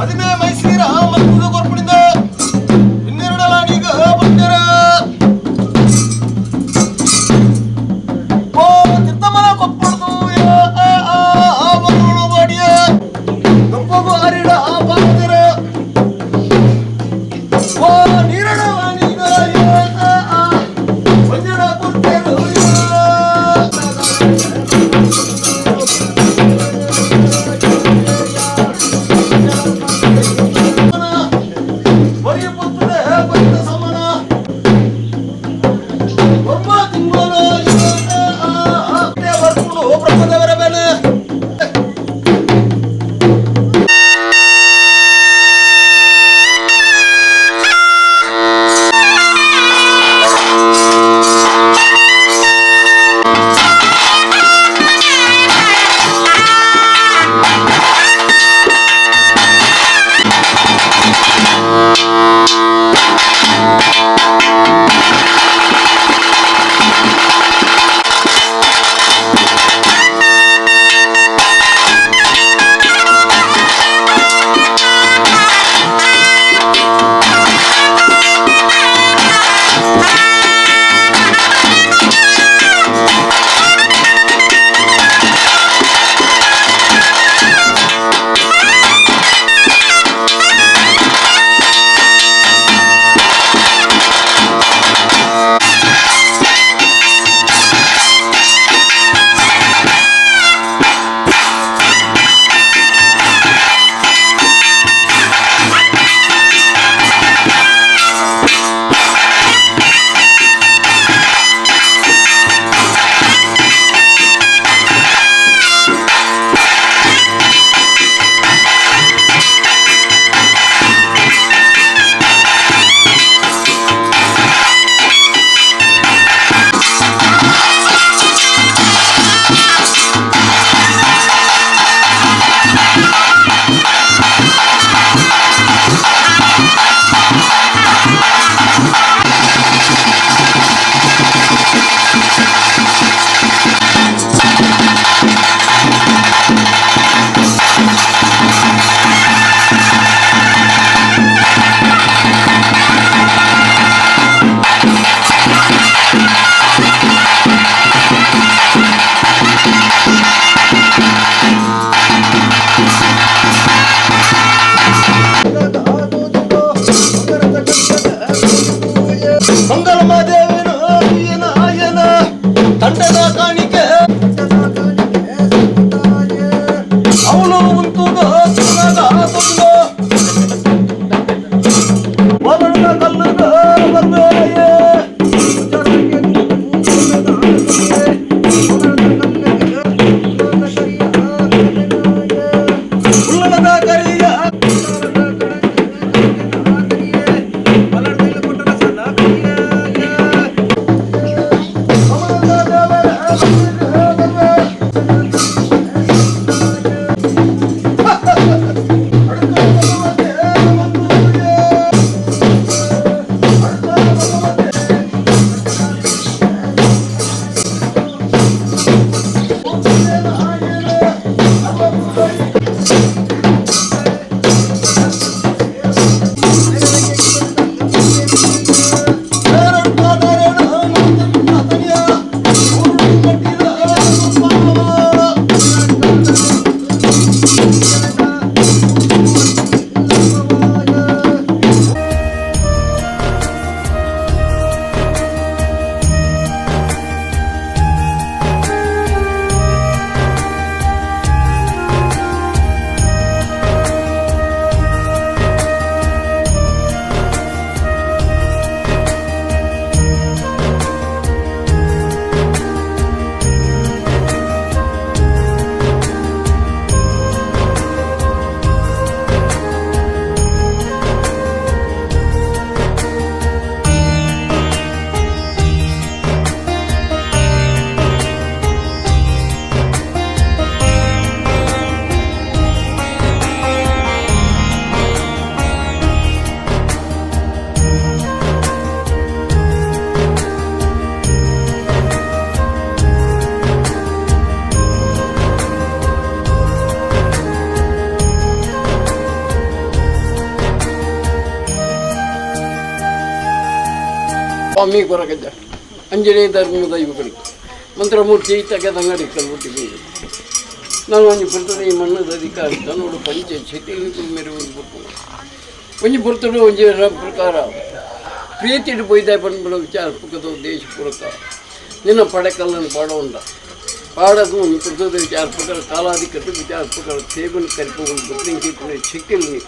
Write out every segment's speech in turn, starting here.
ಮದಿಮೆ ಮೈಸೀರ ಮಲ್ಪುದು ಕೊರ್ಪುಣಿಂದ ಇನ್ನೆರಡಲಾನೀಗ ಬಂದರ ಓ ತಿರ್ತಮನ ಕೊಪ್ಪುಡ್ದು ಬರುಳು ಬಡಿಯ ಗಂಪಗು ಅರಿಡ ಬಾದರ ಓ ನೀರಡವಾನೀಗ ಒಂಜಡ ಕೊರ್ತೇರು. ಸ್ವಾಮಿ ಕೊರಗಜ್ಜ ಅಂಜನೇ ಧರ್ಮದ ಇವುಗಳಿಗೆ ಮಂತ್ರಮೂರ್ತಿ ತಗದಂಗಡಿ ಕಲ್ಬಿಟ್ಟು ನಾನು ಒಂಜಿ ಪುರ್ತದ ಈ ಮಣ್ಣದ ಅಧಿಕಾರ ತನ್ನೋಡು ಪಂಚ ಶಕ್ತಿಗಳು ಮೇರೆ ಒಂದು ಒಂಜಿ ಪುರ್ತಡು ಒಂಜಿ ಪ್ರಕಾರ ಪ್ರೀತಿಡು ಪೊಯ್ದಾಯ ಪಂಡ್ಬಿಡ ವಿಚಾರ ಪುಕ್ಕದ ದೇಶ ಪೂರಕ ನಿನ್ನ ಪಡೆಕಲ್ಲನ್ನು ಪಾಡೋಂಡ ಪಾಡದು ಒಂದು ಪುರ್ತದ ವಿಚಾರ ಪ್ರಕಾರ ಕಾಲಾಧಿಕಟ್ಟು ವಿಚಾರ ಪ್ರಕಾರ ಸೇಬನ್ನು ಕರಿಪೋಗಿ ಬತ್ತಿನ ಶಕ್ತಿಗಳು ನೀವು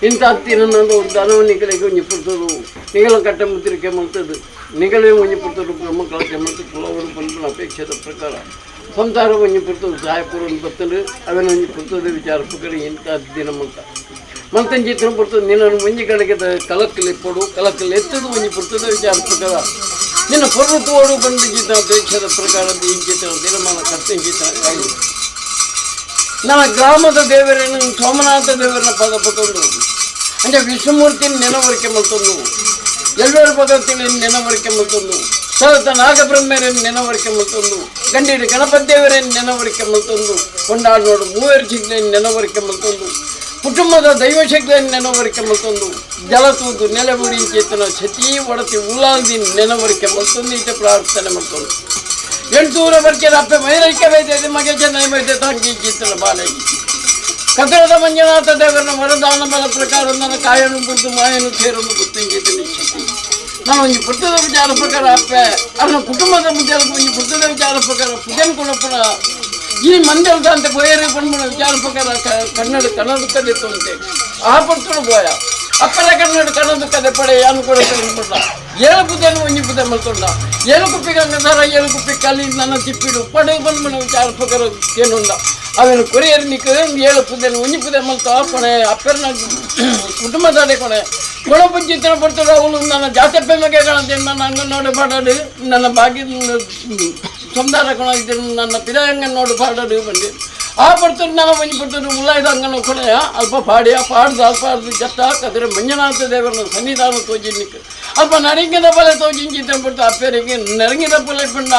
ಇಂಥ ತಿನ್ನೊಂದು ಧನವನ್ನಿಗಳಿಗೆ ಒಂಜಿ ಪುರ್ತದು ನಿಗಲ ಕಟ್ಟ ಮುತ್ತಿರಿಕೆ ಮಾಡ್ತದೆ ನಿಗಲೇ ಒಂಜಿ ಪುರ್ತದು ಬ್ರಹ್ಮ ಕಳಕೆ ಮತ್ತು ಕುಲವರು ಪನ್ಪುನ ಅಪೇಕ್ಷೆದ ಪ್ರಕಾರ ಸಂಸಾರ ಒಂಜಿ ಪುರ್ತದು ಸಹಾಯಪೂರ್ವ ಬರ್ತದೆ ಅವನ ಒಂಜಿ ಪುರ್ತದ ವಿಚಾರ ಪ್ರಕಾರ ಇಂಥ ದಿನ ಮಂತ ಮಂತಂಚಿತ್ರ ಪುರ್ತದ ನಿನ್ನನ್ನು ಒಂಜಿ ಕಡೆಗೆ ಕಲಕ್ಕಲ್ಲಿ ಪೊಡು ಕಲಕ್ಕಲ್ಲಿ ಎತ್ತದು ಒಂಜಿ ಪುರ್ತದ ವಿಚಾರ ಪ್ರಕಾರ ನಿನ್ನ ಪೊರ್ರು ತೋಡು ಬಂದು ಅಪೇಕ್ಷೆದ ಪ್ರಕಾರ ಇಂಚಿತ ದಿನಮಾನ ಕರ್ತಂಚಿತ ಕಾಯಿ ನನ್ನ ಗ್ರಾಮದ ದೇವರನ್ನು ಸೋಮನಾಥ ದೇವರನ್ನ ಪದ ಪತ್ತೊಂದು ಅಂದರೆ ವಿಷ್ಣುಮೂರ್ತಿನ ನೆನವರಿಕೆ ಮಲ್ತೊಂದು ಎಲ್ಲರ ಭಗವತಿನ ನೆನವರಿಕೆ ಮಲ್ತೊಂದು ಸರತ ನಾಗಬ್ರಹ್ಮರನ್ನು ನೆನವರಿಕೆ ಮಲ್ತೊಂದು ಗಂಡೀರು ಗಣಪತಿ ದೇವರನ್ನು ನೆನವರಿಕೆ ಮಲ್ತೊಂದು ಕೊಂಡಾಡೋಡು ಮೂವರು ಶಕ್ತಿಯನ್ನು ನೆನವರಿಕೆ ಮಲ್ತೊಂದು ಕುಟುಂಬದ ದೈವಶಕ್ತಿಯನ್ನು ನೆನವರಿಕೆ ಮಲ್ತೊಂದು ಜಲತೂದು ನೆಲೆಬುಡಿ ಚೇತನ ಸತಿ ಒಡತಿ ಉಲ್ಲಾಲ್ದಿ ನೆನವರಿಕೆ ಮಲ್ತೊಂದು ಈತ ಪ್ರಾರ್ಥನೆ ಮಲ್ತೊಂದು ಎಂಟೂರ ಬರ್ಕೆ ಅಪ್ಪೆ ಮೈರೈಕೆ ಬೈತೆ ಮಗೆ ಚೆನ್ನೈ ಬೈತೆ ತಂಗಿ ಚಿತ್ರ ಬಾಲೆ ಕತ್ತರದ ಮಂಜುನಾಥ ದೇವರನ್ನ ವರದಾನ ಬಲ ಪ್ರಕಾರ ನನ್ನ ಕಾಯನು ಬಿದ್ದು ಮಾಯನು ಸೇರನ್ನು ಗೊತ್ತಿಂಗಿದ್ದು ನಿಶ್ಚಿತಿ ನಾನು ಒಂಜಿ ಪುರ್ತದ ವಿಚಾರ ಪ್ರಕಾರ ಅಪ್ಪೆ ಅವನ ಕುಟುಂಬದ ವಿಚಾರ ಒಂಜಿ ಪುರ್ತದ ವಿಚಾರ ಪ್ರಕಾರ ಪುಜನ್ ಕೊಡಪುನ ಈ ಮಂದಿರದ ಅಂತ ಬೋಯರು ಪಣ್ಮನ ವಿಚಾರ ಪ್ರಕಾರ ಕನ್ನಡ ಕನ್ನಡ ಅಂತೆ ಆ ಪುರ್ತಡು ಬೋಯ ಅಪ್ಪರ ಕನ್ನಡ ಕನ್ನಡ ಕದೆ ಪಡೆ ಯಾನು ಕೂಡ ತಿಳ್ಕೊಂಡ ಏಳು ಪುದೆನು ಒಂಜಿ ಪುದೆ ಮಲ್ತೊಂಡ ಏಳು ಕುಪ್ಪಿ ಗಂಗಾಧಾರ ಏಳು ಕುಪ್ಪಿ ಕಲಿ ನನ್ನ ತಿಪ್ಪಿಡು ಪಡೆ ಬಂದ್ಮನ ವಿಚಾರ ಪ್ರಕಾರ ಏನುಂಡ ಅವನು ಕೊರಿಯರ್ ನಿಕ್ಕ ಏಳು ಪುದೆನು ಒಂಜಿ ಪುದೆ ಮಲ್ತ ಕೊನೆ ಅಪ್ಪರನ ಕುಟುಂಬದಾಡೆ ಕೊನೆ ಕೊಣಪುಂಚಿತ್ರ ಪಡ್ತದ ಅವಳು ನನ್ನ ಜಾತಿ ಪ್ರೇಮಕ್ಕೆ ಕಾಣುತ್ತೆ ನನ್ನ ಅಂಗನೋಡು ಪಾಡಾಡು ನನ್ನ ಭಾಗ್ಯ ಸಂಧಾರ ಕೊಣ ಇದ್ದರು ನನ್ನ ಪಿರಾಯಂಗ ನೋಡು ಪಾಡಾಡು ಬಂದು ಆ ಪಡ್ತರು ನಾನು ಒಂಜಿ ಪಡ್ತರು ಉಳ್ಳಾಯ್ದ ಅಂಗನ ಕೊನೆಯ ಅಲ್ಪ ಪಾಡಿಯ ಪಾಡ್ದು ಅಲ್ಪ ಅರ್ಧ ಜತ್ತ ಕದ್ರೆ ಮಂಜುನಾಥ ದೇವರನ್ನ ಸನ್ನಿಧಾನ ತೋಜಿನಿಕ್ ಅಲ್ಪ ನರಂಗಿದ ಬಲೆ ತೋಜಿಂಚಿತ ಪಡ್ತು ಅಪ್ಪರಿಗೆ ನರಂಗಿದ ಬಲೆ ಪಂಡ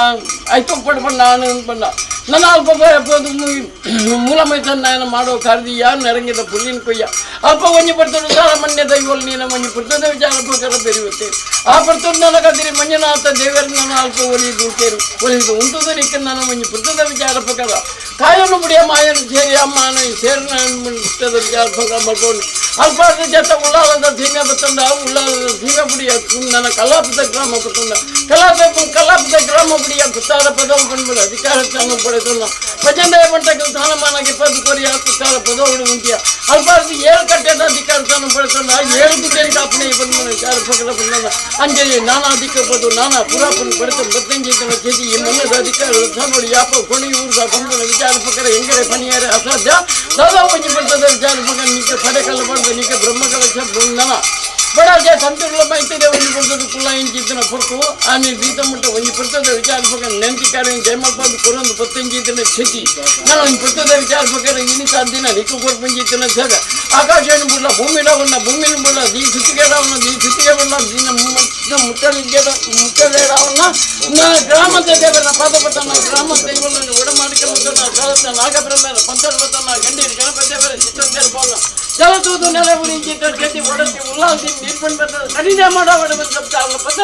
ಐತು ಪಡ ಪಂಡ ಪಂಡ ನನ್ನ ಅಲ್ಪ ಪೋದು ಮೂಲ ಮೈಸನ್ನಾಯನ ಮಾಡೋ ಕಾರ್ದಿಯ ನರಂಗಿದ ಪುಲ್ಲಿನ ಕೊಯ್ಯ ಅಲ್ಪ ಒಂಜಿ ಪಡ್ತರು ಸಾರ ಮನ್ಯ ದೈವಲ್ ನೀನ ಒಂಜಿ ಪಡ್ತದ ವಿಚಾರ ಪ್ರಕಾರ ಬೆರೆಯುತ್ತೆ ಆ ಪಡ್ತರು ನನ್ನ ಕದಿರಿ ಮಂಜುನಾಥ ದೇವರನ್ನ ಅಲ್ಪ ಒಲಿದು ಕೇರು ಒಲಿದು ಉಂಟುದು ನಿಕ್ಕ ನನ್ನ ಒಂಜಿ ಪಡ್ತದ ವಿಚಾರ ಪ್ರಕಾರ ಕಾಯನ್ನು ಮುಡಿಯ ಮಾಯನು ಸೇರಿ ಅಮ್ಮನ ಸೇರಿನ ವಿಚಾರ ಪ್ರಕಾರ ಮಾಡ್ಕೊಂಡು ಅಲ್ಪ ಜೊತೆ ಉಳ್ಳಾಲದ ಸೀಮೆ ಬತ್ತಂದ ಉಳ್ಳಾಲದ ಸೀಮೆ ಬುಡಿಯ ನನ್ನ ಕಲಾಪದ ಗ್ರಾಮ ಬತ್ತಂದ ಕಲಾಪದ ಗ್ರಾಮ ಬುಡಿಯ ಕುತ್ತಾರ ಪದವು ಕಂಡುಬಿಡ ಅಧಿಕಾರ ಸ್ಥಾನ ಪಡೆದುಲ್ಲ ಭಜನೆ ಮಂಟಕ್ಕೆ ಸ್ಥಾನಮಾನಕ್ಕೆ ಪದ ಕೊರಿಯ ಕುತ್ತಾರ ಪದವು ಉಂಟಿಯ ಅಲ್ಪ ಏಳು ಕಟ್ಟೆದ ಅಧಿಕಾರ ಸ್ಥಾನ ಪಡೆದುಲ್ಲ ಏಳು ಗುಡ್ಡೆ ಕಾಪಣೆ ಬಂದ ವಿಚಾರ ಪ್ರಕಾರ ಬಂದ ಅಂಜಲಿ ನಾನಾ ದಿಕ್ಕ ಪದು ನಾನಾ ಪುರಾಪನ ಪಡೆದು ಬತ್ತಂಜಿತನ ಚೇತಿ ಈ ಮನ್ನದ ಅಧಿಕಾರ ನೋಡಿ ಯಾಪ ಕೊಣಿ ಊರ್ದ ಬಂದನ ವಿಚಾರ ಪ್ರಕಾರ ಎಂಗಡೆ ಪಣಿಯಾರೆ ಅಸಾಧ್ಯ ದಾದಾ ಒಂಜಿ ಬರ್ತದ ವಿಚಾರ ಪ್ರಕಾರ ನಿಕ್ಕೆ ಪಡೆಕಲ್ಲ ಪಡೆದ ನಿಕ್ಕೆ ಬ್ರಹ್ಮಕಲಶ ಬಂದನ ಬಡಾಜ ತಂತಿರುಳ ಮೈತಿದೆ ಒಂಜಿ ಬರ್ತದ ಕುಲ್ಲ ಇಂಚಿದ್ದನ ಪೊರ್ತು ಆನೆ ಬೀತ ಮುಟ್ಟ ಒಂಜಿ ಬರ್ತದ ವಿಚಾರ ಪ್ರಕಾರ ನೆಂತಿಕಾರ ಜಯಮಲ್ಪದ ಕೊರೊಂದು ಪತ್ತಂಜಿದ್ದನ ಚೇತಿ ನಾನು ಒಂಜಿ ಬರ್ತದ ವಿಚಾರ ಪ್ರಕಾರ ಇನಿ ಸಾಧ್ಯನ ನಿಕ್ಕು ಕೊರ್ಪಂಜಿದ್ದನ ಸೇವೆ ಆಕಾಶನ ಬುಡ್ಲ ಭೂಮಿಡವನ್ನ ಭೂಮಿನ ಬುಡ್ಲ ದೀ ಸುತ್ತಿಗೆಡವನ್ನ ದೀ ಸುತ್ತಿಗೆ ಬುಡ್ಲ ದೀನ ಮುಟ್ಟಲೇಡವನ್ನ ನನ್ನ ಗ್ರಾಮದ ದೇವರ ಪದಪತನ ಗ್ರಾಮ ದೈವಗಳನ್ನು ಒಡಮಾಡಿಕೊಳ್ಳುವುದನ್ನ ಸರತ ನಾಗಬ್ರಹ್ಮರ ಪಂಚರವತನ ಗಂಡೀರು ಗಣಪತಿ ದೇವರ ಚಿತ್ತಂದೇರ ಬೋಲ ಜಲತೂದು ನೆಲೆ ಉರಿಂಚಿತ ಗತಿ ಒಡತಿ ಉಲ್ಲಾಸಿ ನೀರ್ಪಣ್ ಬರ್ತದೆ ಕಡಿಮೆ ಮಾಡೋ ಒಡ ಬಂದ ಪದ.